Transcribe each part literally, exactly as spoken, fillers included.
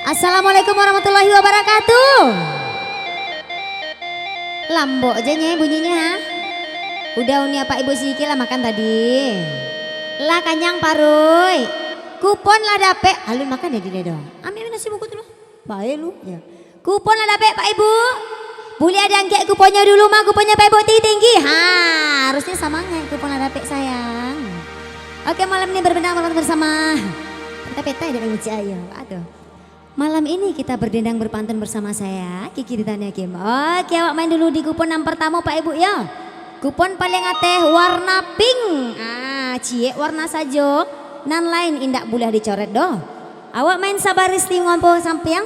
Assalamualaikum warahmatullahi wabarakatuh. Lambok je nye bunyinyo, ha? Udah uni apak ibu sikik lah makan tadi. Lah kanyang paruik. Kupon lah dapek. Alun makan deh, Dek, doh. Ambil nasi bungkus dulu. Bae lu, ya. Kupon lah dapek, Pak Ibu. Buliah diangkek kuponnyo dulu mah, kuponnyo Pak Ibu tinggi-tinggi. Ha, harusnyo samangaik kupon lah dapek, sayang. Oke, malam ini berdendang bersama. Peta-peta ya dengan Cik Ayu. Aduh. Malam ini kita berdendang berpantun bersama saya, Kiki Ritani Hakim. Oke, awak main dulu di kupon nan pertamo, Pak Ibu, ya. Kupon paling ateh warna pink. Ah, ciek warna sajo. Nan lain indak buliah dicoret doh. Awak main sabaris limo angko sampiang.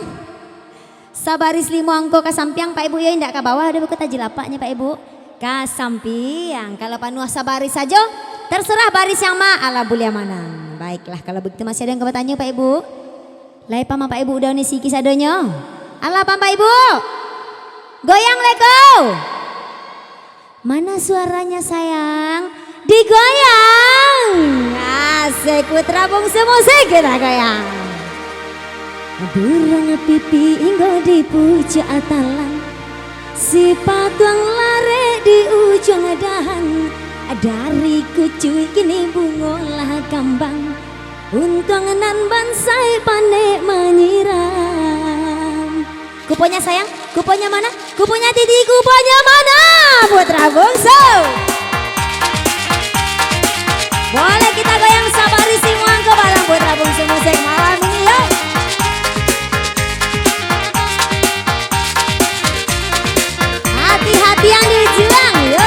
Sabaris limo angko ka sampiang, Pak Ibu, ya, indak ka bawah, ado buku tajilapaknyo, Pak Ibu. Ka sampiang, kalau panuah sabaris sajo, terserah baris yang ma, alah buliah manang. Baiklah, kalau begitu masih ada yang ka batanyo, Pak Ibu? Lai paham, Pak Ibu, udah uni siki sadonyo? Alah paham, Pak Ibu? Goyang leko! Mana suaranya, sayang? Digoyang! Asik, putra bungsu musik, kita goyang. Burung pipi inggo di pucuak talang, sipatuang larek di ujuang dahan. Dari kucuik kini bungo lah kambang, untuang nan bansaik panek manyiram. Kuponyo, sayang, kuponyo mana? Kuponyo titi, kuponyo mana? Putra bungsu. Boleh kita goyang sabaris limo angko barang putra bungsu musik malam ini, yuk. Hati-hati yang di ujuang, yuk.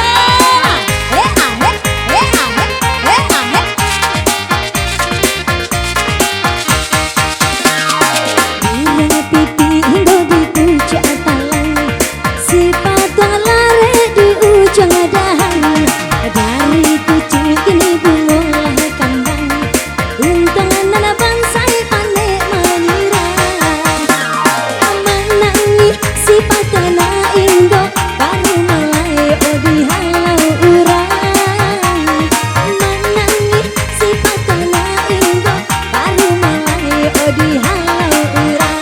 Eh, ah, eh, eh, ah, eh, eh, ah, eh. Burung pipi inggo di pucuak talang, sipatuang larek di ujuang dahan. Dari kucuik kini bungo lah kambang, untuang nan bansaik panek manyiram. Manangih sipatuang inggo, baru malai o dihalau urang. Manangih sipatuang inggo, baru malai o dihalau urang.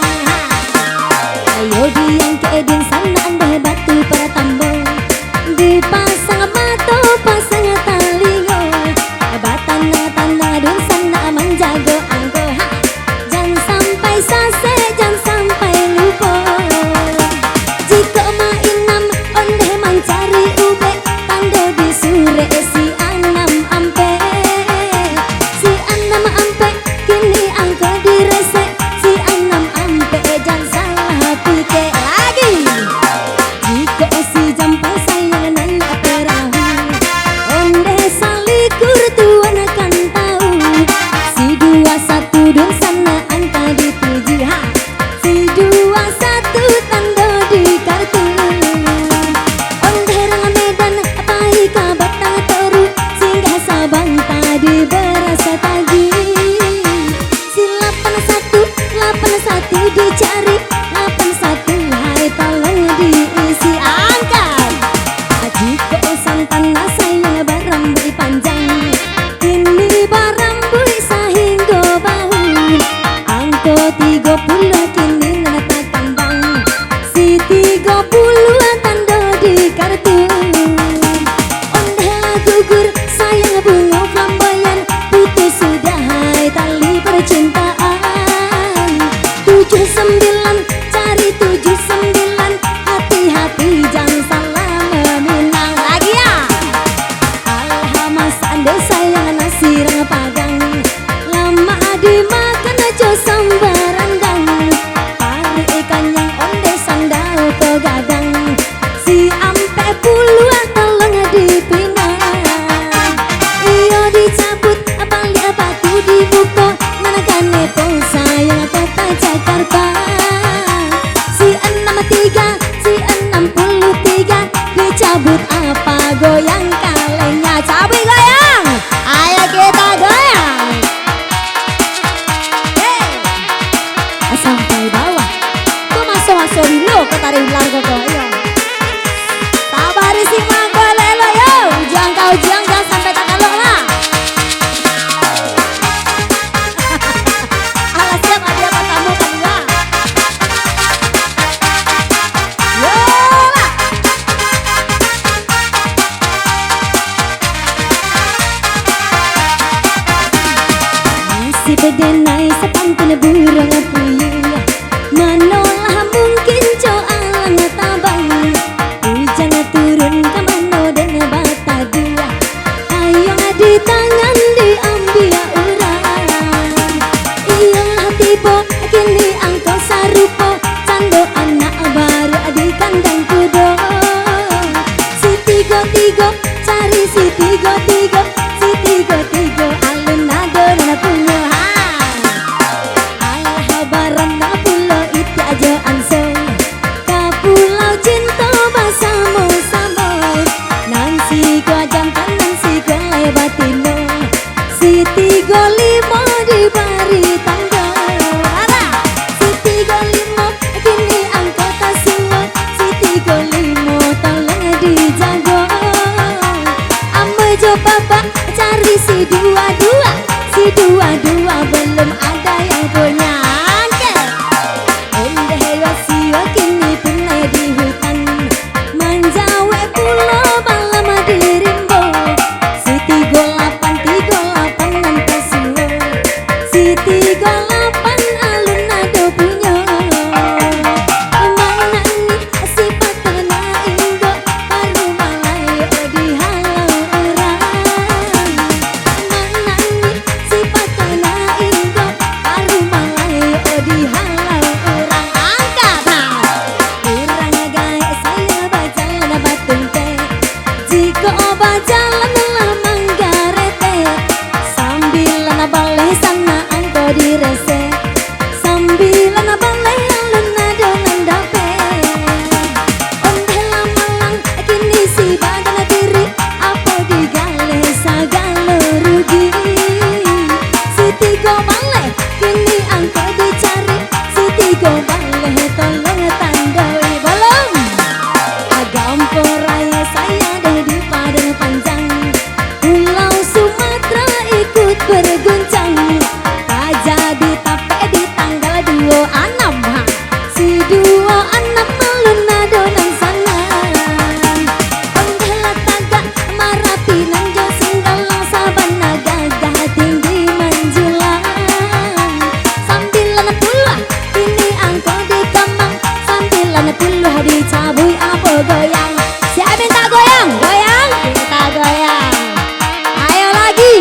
Ayo diangkek dunsanak deh batu paratambang, dipasang mato, pasang talingo, batanang-tanang dunsanak manjago angko, ha. Jan sampai sasek, jan sampai lupo. Jikok mainam ondeh mancari ubek, tando disurek si anam ampek. Si anam ampek kini angko diresek, si anam ampek jan salah pikek lagi. Jikok si jampang sayang nan perahu, ondeh salikur tuan kan tahu. Si duo satu dunsanak angka dituju, ha. Si duo satu tando di kartu. Ondeh rang Medan pai ka Batang Toru, singgah sabanta di Beras Tagih. Si lapan satu, lapan satu dicari, lapan satu hai tolong diisi angka. Jikok santan sayang barambuik panjang, kini barambuik sahinggo bahu. Angko tigo puluah kini nan takambang, si tigo puluah tando di kartu. Ondeh lah gugur sayang bungo flamboyan, putus sudah hai tali percintaan. Tujuh sembilan, cari tujuh sembilan, hati-hati jan salah meminang lagi, ya. Alah masak deh sayang nasi rang Padang, lamak dimakan jo samba randang. Paruik kanyang ondeh sandal ko gadang, si ampek puluah tolong dipinang. Iyo dicabut baliak batu di muko, nan kanai po sayang kota Jakarta. Si anam tiga, si anam puluah tiga, dicabut apa goyang kalengnya. Cabut goyang, ayo kita goyang. Hei. Sampai bawah. Ko maso-maso dulu ko tari ular ko, ko. Iyo. Sabar isi mangko lelo yo. Ujuang ka ujuang, jan sampai takalok lah. Alah siap hadiah partamo kalua. Denai sapantun burung puyuh, manolah mungkin co alang tabang. Ujan turun ka mano den bataduah, ayuang di tangan diambiak urang. Iyolah tibo kini angko sarupo, cando anak baruak di kandang kudo. Si tigo-tigo cari si tigo-tigo, si tigo-tigo alun ado nan punyo. Ha! Alah barandang pulo itiak jo anso, ka pulau cinto basamo-samo. Nan siko jantan, nan siko lai batino. Si tigo limo dibari tando. Alah, si tigo limo kini angko tasuo, si tigo limo tolong dijago. Ambo jo papa cari si duo-duo, si duo-duo balum ada yang punyo. Ondeh wasio kini punai di hutan, manjawek pulo malam di rimbo. Si tigo lapan, tigo lapan nan tasuo, si tigo lapan alun ado punyo. Manangih si patah na inggo, parumalah lai o dihalau urang. Manangih si patah na inggo, parumalah lai o dihalau urang. Angkat, ha! Urang gaek sayang bajalan batumpek. Jikok bajalan lah manggaretek, sambilan baleh sana angko diresek, sambilan baleh alun ado nan dapek. Ondeh lah malang kini si badan diri, apo digaleh sagalo rugi. Si tigo baleh kini angko dicari, si tigo baleh tolong tandoi. Balum. Agam porai sayang deh di Padang Panjang, Pulau Sumatera ikut berguncang. Tajadi tapek di tanggal duo anam, ha. Si duo anam alun ado nan sanang. Ondeh lah tagak Marapi nan jo Singgalang, sabana gagah tinggi manjulang. Sambilan puluah kini angko dikamang, sambilan puluah dicabuik apo goyang. Siap minta goyang? Goyang? Minta goyang. Ayo lagi.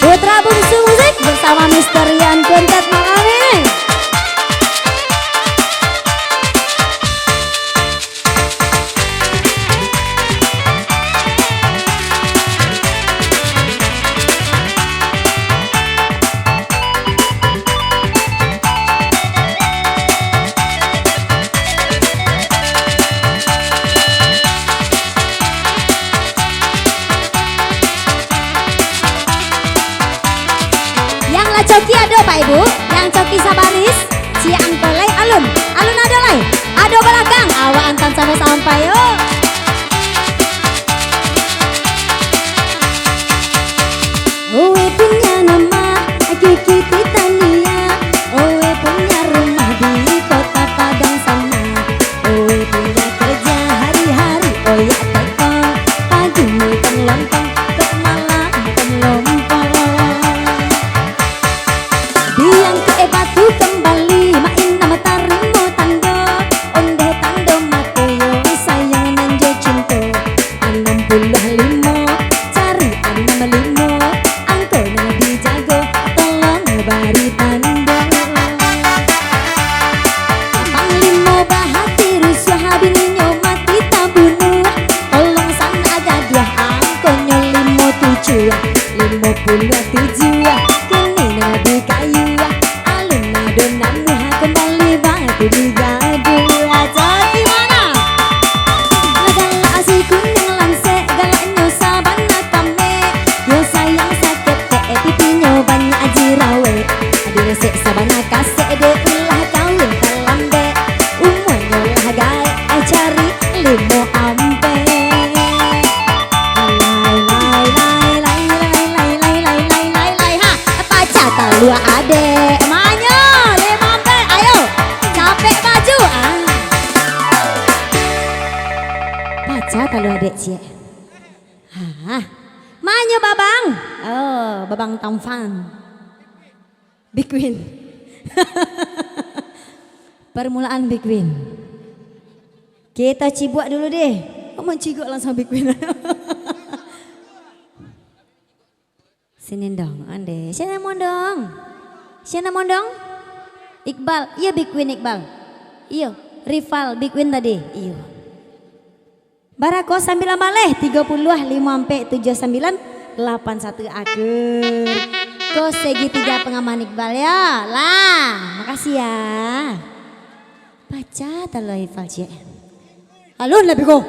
Putra Bungsu Musik bersama Mister Rian Kuntet Mangami. Yang lah coki ado, Pak Ibu? Yang coki sabaris? Ciek angko lai alun? Alun ado lai? Ado balakang? Awak antan samo sampai, yo. Oe punya nama Kiki Titania, oe punya rumah di kota Padang sana, oe punya kerja hari-hari, oyak teko, pagi makan lontong, kok malam makan lompong. Diangkek batu kembali, main nama tarimo tando, ondeh tando mato yo, sayang nan jo cinto. Anam puluah limo, cari anam limo, angko nan dijago, tolong bari tando. Panglimo bahati rusuah, bininyo mati tabunuah, tolong sanak gaduah, angkonyo limo tujuah, limo puluah tujuah, kini nan dikayuah, alun ado namuah, kembali batu digaduah. Jadi mano? Galak si kuning lansek, galaknyo sabana kamek. Yo sayang saketek, pitinyo banyak jirawek. Diresek sabana kasek, dek ulah kawin talambek. Umuanyo lah gaek, cari limo ampek. Lai, lai, lai, ha, paca talua adek. Manyo, limo ampek, ayo. Capek baju, ah. Sa talu adek ciek. Hah. Manyo babang? Oh, babang tampan. Big Win. Permulaan Big Win. Kita cibuak dulu deh. Oh, mancigok langsung Big Win. Sini dong, ande. Siapa mondong? Siapa mondong? Iqbal. Iyo, Big Win Iqbal. Iyo, rival Big Win tadi. Iyo. Barako sambilan baleh, tigo puluah, limo ampek, tujuah sambilan, lapan satu akur. Ko segitiga pengaman Iqbal ya. Lah, makasih ya. Baca talu rival ciek. Alun lah bego.